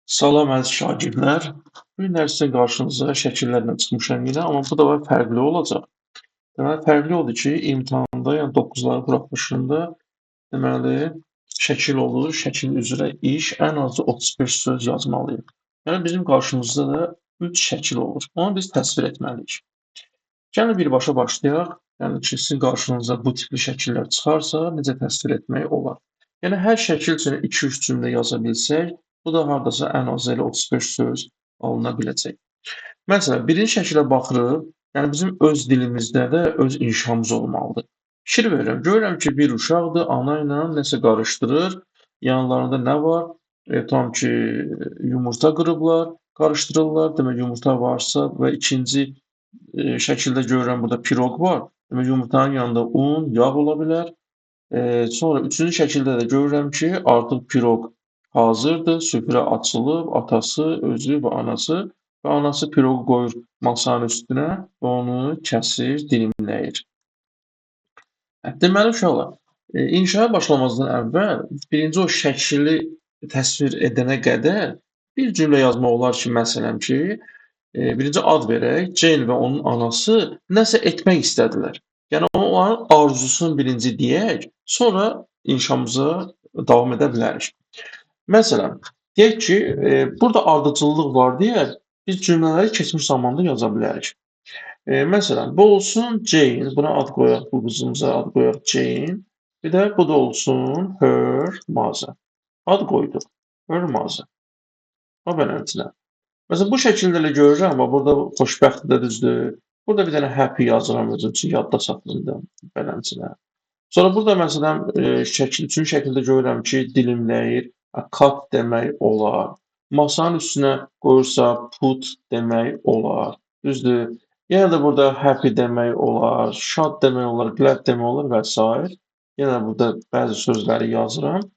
Salam əziz şagirdlər. Bu günlər sizin qarşınıza şəkillərlə çıxmışam yenə, amma bu dəfə fərqli olacaq. Deməli, fərqli odur ki, imtahanda, yəni 9-ların buraxılışında deməli, şəkil olur, şəkil üzrə iş ən azı 35 söz yazmalıyıq. Yəni, bizim qarşımızda da 3 şəkil olur. Onu biz təsvir etməliyik. Gəlin birbaşa başlayaq. Yəni ki, sizin qarşınıza bu tipli şəkillər çıxarsa, necə təsvir etmək olar? Yəni, hər şəkil üçün 2-3 cümlə yaza bilsək, bu da hardasa ən azı elə 35 söz alına biləcək. Məsələn, birinci şəkilə baxırıq, yəni bizim öz dilimizdə də öz inşamız olmalıdır. Fikir verirəm, görürəm ki, bir uşaqdır, ana ilə nəsə qarışdırır, yanlarında nə var? Tam ki, yumurta qırıblar, qarışdırırlar, demək yumurta varsa və ikinci şəkildə görürəm burada piroq var, demək yumurtanın yanında un, yağ ola bilər. Sonra üçüncü şəkildə də görürəm ki, artıq piroq hazırdır, süfrə açılıb, atası, özü və anası və anası piroqu qoyur masanın üstünə və onu kəsir, dilimləyir. Deməli, uşaqlar, inşaya başlamazdan əvvəl birinci o şəkili təsvir edənə qədər bir cümlə yazmaq olar ki, məsələn ki, birinci ad verək, Jane və onun anası nəsə etmək istədilər. Yəni, onların arzusunu birinci deyək, sonra inşamıza davam edə bilərik. Məsələn, deyək ki, burada ardıcıllıq var deyə biz cümlələri keçmiş zamanda yaza bilərik. Məsələn, bu olsun Jane, buna ad qoyaq, bu qızımıza ad qoyaq Jane. Bir də bu da olsun her mother. Ad qoyduq, her mother. Ha, beləsinə. Məsələn, bu şəkildə elə görürəm, amma burada xoşbəxtdir də düzdür. Burada bir dənə happy yazıram özüm üçün, yadda saxlayım beləsinə. Sonra burada məsələn, üçüncü şəkildə görürəm ki, dilimləyir. Cut demək olar. Masanın üstünə qoyursa put demək olar. Düzdür. Yenə də burada happy demək olar, şad demək olar, glad demək olar və s. Yenə də burada bəzi sözləri yazıram.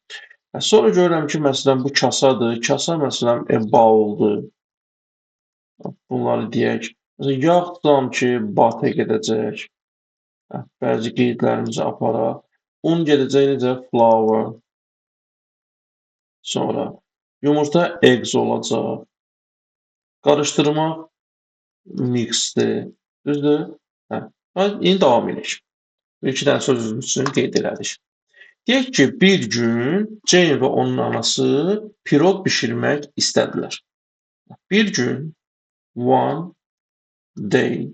Sonra görürəm ki, məsələn, bu kasadır. Kasa, məsələn, a bowldur. Bunları deyək. Məsələn, yağ tutam ki, butter gedəcək. Bəzi qeydlərimizi aparaq. Un gedəcək necə? Flour. Sonra yumurta eggs olacaq. Qarışdırmaq mixdir. Düzdür? Hə. İndi davam edək. Bir iki dənə söz üçün qeyd elədik. Deyək ki, bir gün Jane və onun anası piroq bişirmək istədilər. Bir gün, one day,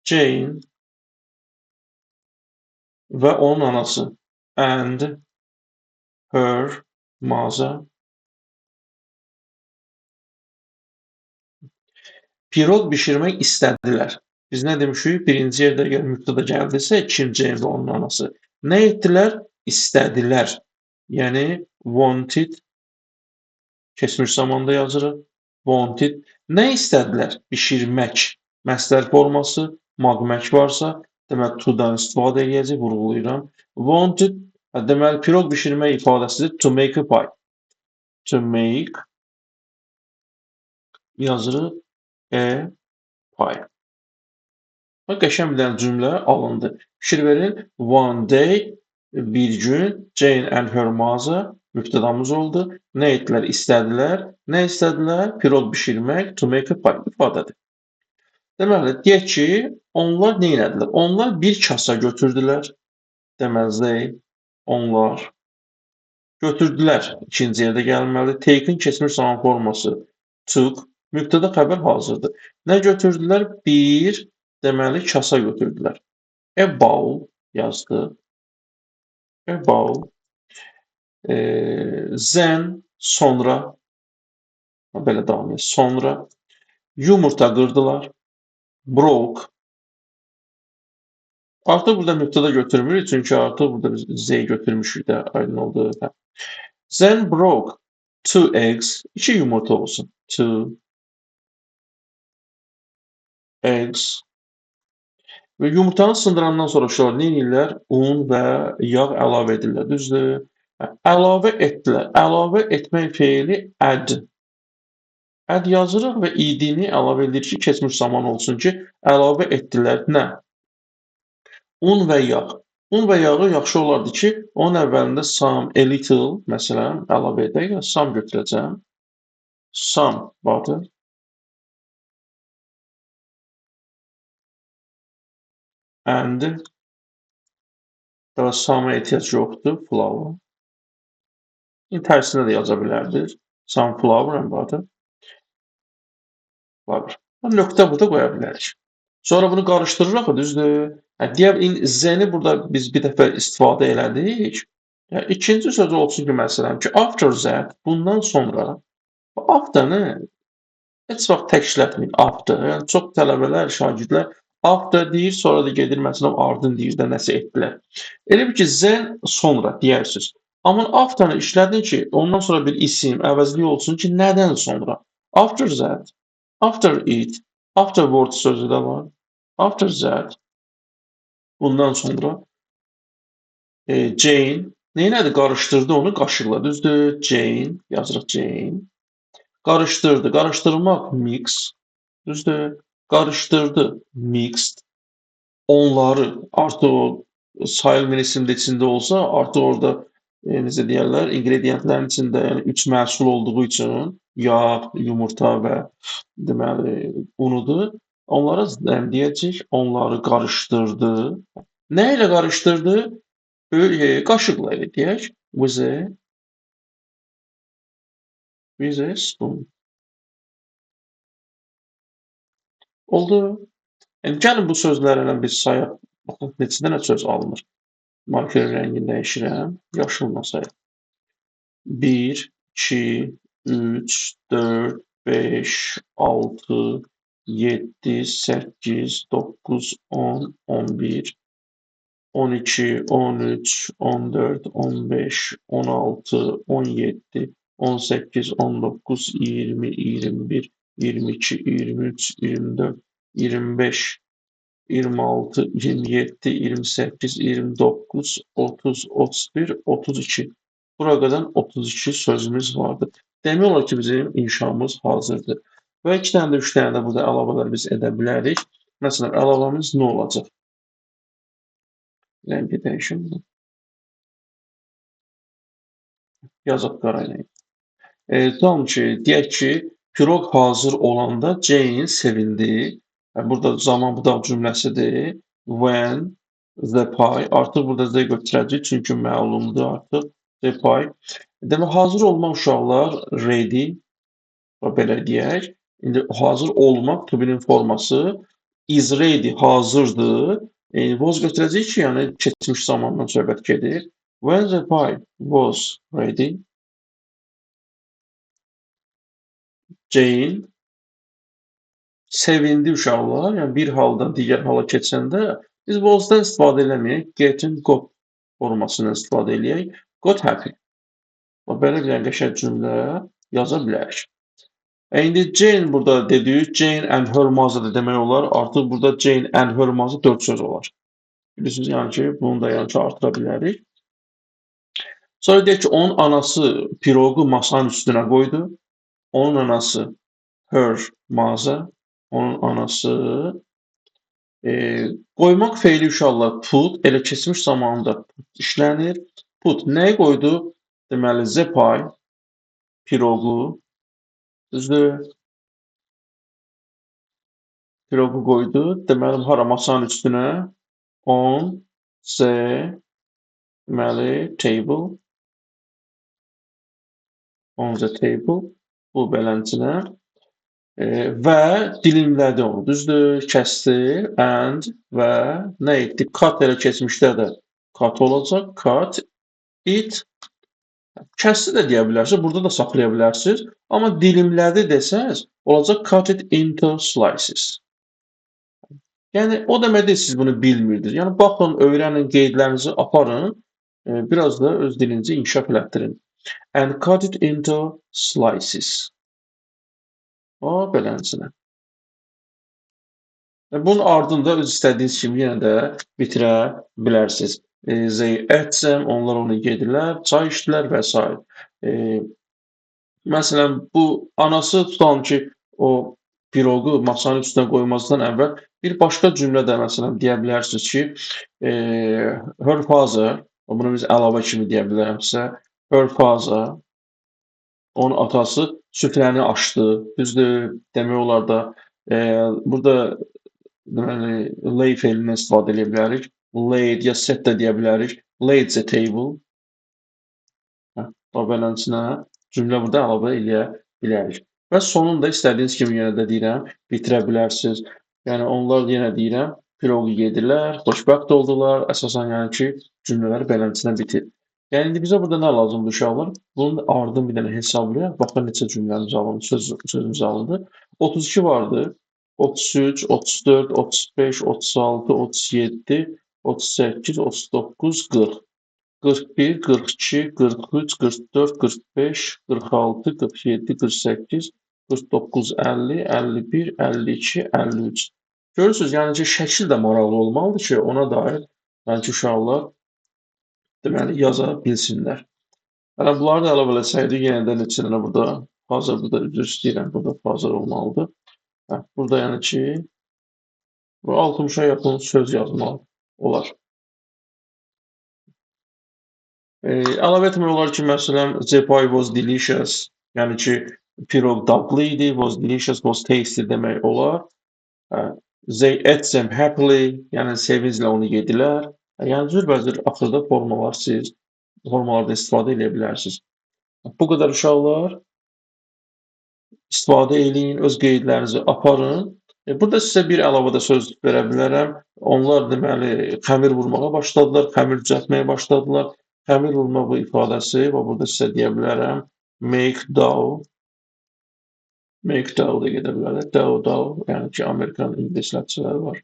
Jane və onun anası and her mother piroq bişirmək istədilər. Biz nə demişik? Birinci yerdə əgər mübtəda gəldisə, kim Jane və onun anası? Nə etdilər? İstədilər. Yəni, wanted, keçmiş zamanda yazırıq. Wanted. Nə istədilər? Bişirmək. Məsdər forması, maqmək varsa, deməli, to-dan istifadə edəcək, vurğulayıram. Wanted, deməli, piroq bişirmək ifadəsidir. To make a pie. To make yazırıq a pie. Bax, qəşəng bir dənə cümlə alındı. Fikir verin, one day, bir gün, Jane and her mother mübtədamız oldu. Nə etdilər? İstədilər. Nə istədilər? Piroq bişirmək, to make a pie ifadədir. Deməli, deyək ki, onlar nə elədilər? Onlar bir kasa götürdülər. Deməli, they, onlar götürdülər. İkinci yerdə gəlməli. Take'in keçmiş zaman forması took. Mübtəda xəbər hazırdır. Nə götürdülər? Bir, deməli, kasa götürdülər. A bowl yazdı. A bowl. Then, sonra, belə davam edir. Sonra yumurta qırdılar. Broke. Artıq burada mübtəda götürmürük, çünki artıq burada biz Z götürmüşük də, aydın oldu. Then broke two eggs, 2 yumurta olsun. Two eggs. Və yumurtanı sındırandan sonra uşaqlar nə edirlər? Un və yağ əlavə edirlər, düzdür? Əlavə etdilər. Əlavə etmək feili add. Add yazırıq və id-ni əlavə edirik ki, keçmiş zaman olsun ki, əlavə etdilər. Nə? Un və yağ. Un və yağı yaxşı olardı ki, onun əvvəlində some, a little, məsələn, əlavə edək. Some götürəcəm. Some butter. And daha some-a ehtiyac yoxdur, flour. İndi tərsinə də yaza bilərdiniz. Some flour and butter. Flour. Nöqtə burada qoya bilərik. Sonra bunu qarışdırırıq, düzdür? Deyək, Z-ni burada biz bir dəfə istifadə elədik. Yəni, ikinci söz olsun ki, məsələn ki, after that, bundan sonra, after-ni heç vaxt tək işlətməyin, after. Yəni, çox tələbələr, şagirdlər after deyir, sonra da gedir, məsələn, ardın deyir də nəsə etdilər. Elə bil ki, then sonra deyərsiniz. Amma after-ni işlədin ki, ondan sonra bir isim, əvəzlik olsun ki, nədən sonra? After that, after it, afterwards sözü də var. After that, bundan sonra Jane, neynədir? Qarışdırdı onu qaşıqla, düzdür? Jane, yazırıq Jane. Qarışdırdı, qarışdırmaq mix, düzdür? Qarışdırdı, mixed. Onları, artıq o sayılmayan isim də içində olsa, artıq orada necə deyərlər, ingredientlərin içində, yəni 3 məhsul olduğu üçün yağ, yumurta və deməli unudur. Onlara deyəcək, onları qarışdırdı. Nə ilə qarışdırdı? Qaşıqla elə deyək. With a spoon. Oldu. Yəni, gəlin bu sözlərlə biz sayaq. Baxın, neçə dənə söz alınır. Marker rəngini dəyişirəm. Yaşılla sayaq. 1, 2, 3, 4, 5, 6, 7, 8, 9, 10, 11, 12, 13, 14, 15, 16, 17, 18, 19, 20, 21, 22, 23, 24, 25, 26, 27, 28, 29, 30, 31, 32. Bura qədər 32 sözümüz vardı. Demək olar ki, bizim inşamız hazırdır. Və 2 dənə də 3 dənə də burada əlavələr biz edə bilərik. Məsələn, əlavəmiz nə olacaq? Rəngi dəyişim. Yazaq qara ilə. Tutalım ki, deyək ki, piroq hazır olanda Jane sevindi. Burada zaman budaq cümləsidir. When the pie, artıq burada Z götürəcək, çünki məlumdur artıq the pie. Demək, hazır olmaq uşaqlar ready, belə deyək. İndi hazır olmaq to be-nin forması is ready, hazırdır. Was götürəcək ki, yəni keçmiş zamandan söhbət gedir. When the pie was ready, Jane sevindi uşaqlar. Yəni bir haldan digər hala keçəndə biz was-dan istifadə eləməyək, get-in got formasından istifadə eləyək. Got happy. Belə bir qəşəng cümlə yaza bilərik. İndi Jane burada dediyi Jane and her mother da demək olar. Artıq burada Jane and her mother 4 söz olar. Bilirsiniz, yəni ki, bunu da yəni ki, artıra bilərik. Sonra deyək ki, onun anası piroqu masanın üstünə qoydu. Onun anası her mother, onun anası qoymaq feili uşaqlar put, elə keçmiş zamanında put işlənir. Put nəyi qoydu? Deməli, the pie, piroqu, düzdür? Piroqu qoydu. Deməli, hara? Masanın üstünə. On the, deməli, table. On the table. Bu beləncə. Və dilimlədi onu, düzdür? Kəsdi. And və nə etdi? Cut elə keçmişdə də cut olacaq. Cut it. Kəsdi də deyə bilərsiniz, burada da saxlaya bilərsiniz. Amma dilimlədi desəniz, olacaq cut it into slices. Yəni, o demək deyil, siz bunu bilmirdiniz. Yəni, baxın, öyrənin, qeydlərinizi aparın, biraz da öz dilinizi inkişaf elətdirin. And cut it into slices. O, beləncə. Bunun ardında öz istədiyiniz kimi yenə də bitirə bilərsiniz. They ate them, onlar onu yedilər, çay içdilər və s. Məsələn, bu anası tutalım ki, o piroqu masanın üstünə qoymazdan əvvəl Bir başqa cümlə də məsələn deyə bilərsiniz ki, her father, bunu biz əlavə kimi deyə bilərəm sizə. Her father, onun atası süfrəni açdı. Düzdür, demək olar da burada deməli lay feilindən istifadə edə bilərik. Laid ya set də deyə bilərik. Laid the table. Hə, beləsinə cümlə burada əlavə eləyə bilərik. Və sonunda istədiyiniz kimi yenə də deyirəm, bitirə bilərsiniz. Yəni onlar yenə deyirəm, piroqu yedilər, xoşbəxt oldular. Əsasən yəni ki, cümlələr beləsinə bitir. Yəni indi bizə burada nə lazımdır uşaqlar? Bunun ardını bir dənə hesablayaq. Baxın neçə cümləmiz alındı, sözümüz alındı. 32 vardı. 33, 34, 35, 36, 37, 38, 39, 40. 41, 42, 43, 44, 45, 46, 47, 48, 49, 50, 51, 52, 53. Görürsünüz, yəni ki, şəkil də maraqlı olmalıdır ki, ona dair, yəni ki, uşaqlar deməli, yaza bilsinlər. Yəni, bunları da əlavə eləsəydik, yenə də neçə dənə burada fazla, burada üzr istəyirəm, burada fazla olmalıdır. Hə, burada yəni ki, bu 60-a yaxın söz yazmaq olar. Əlavə etmək olar ki, məsələn, the pie was delicious, yəni ki, piroq dadlı idi, was delicious, was tasty demək olar. They ate them happily, yəni sevinclə onu yedilər. Yəni cürbəcür axırda formalar siz formalarda istifadə edə bilərsiniz. Bu qədər uşaqlar. İstifadə eləyin, öz qeydlərinizi aparın. Burada sizə bir əlavə də söz verə bilərəm. Onlar deməli xəmir vurmağa başladılar, xəmir düzəltməyə başladılar. Xəmir vurma bu ifadəsi və burada sizə deyə bilərəm make dough. Make dough da gedə bilər. Dough, dough, yəni ki, Amerikan ingilis ləhcələri var.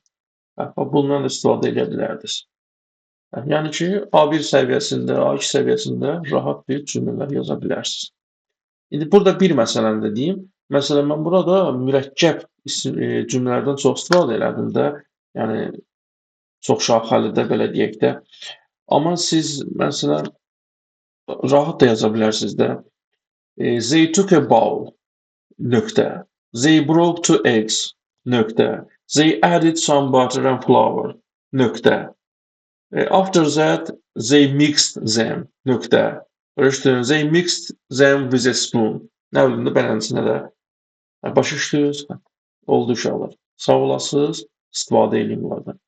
Bundan da istifadə edə bilərdiniz. Yəni ki, A1 səviyyəsində, A2 səviyyəsində rahat bir cümlələr yaza bilərsiniz. İndi burada bir məsələni də deyim. Məsələn, mən burada mürəkkəb cümlələrdən çox istifadə elədim də. Yəni, çox şaxəli də, belə deyək də. Amma siz, məsələn, rahat da yaza bilərsiniz də. They took a bowl, nöqtə. They broke two eggs, nöqtə. They added some butter and flour, nöqtə. After that, they mixed them, nöqtə. Başa They mixed them with a spoon. Nə bilim də beləsinə də. Başa düşdünüz? Oldu uşaqlar. Sağ olasınız. İstifadə eləyin bunlardan.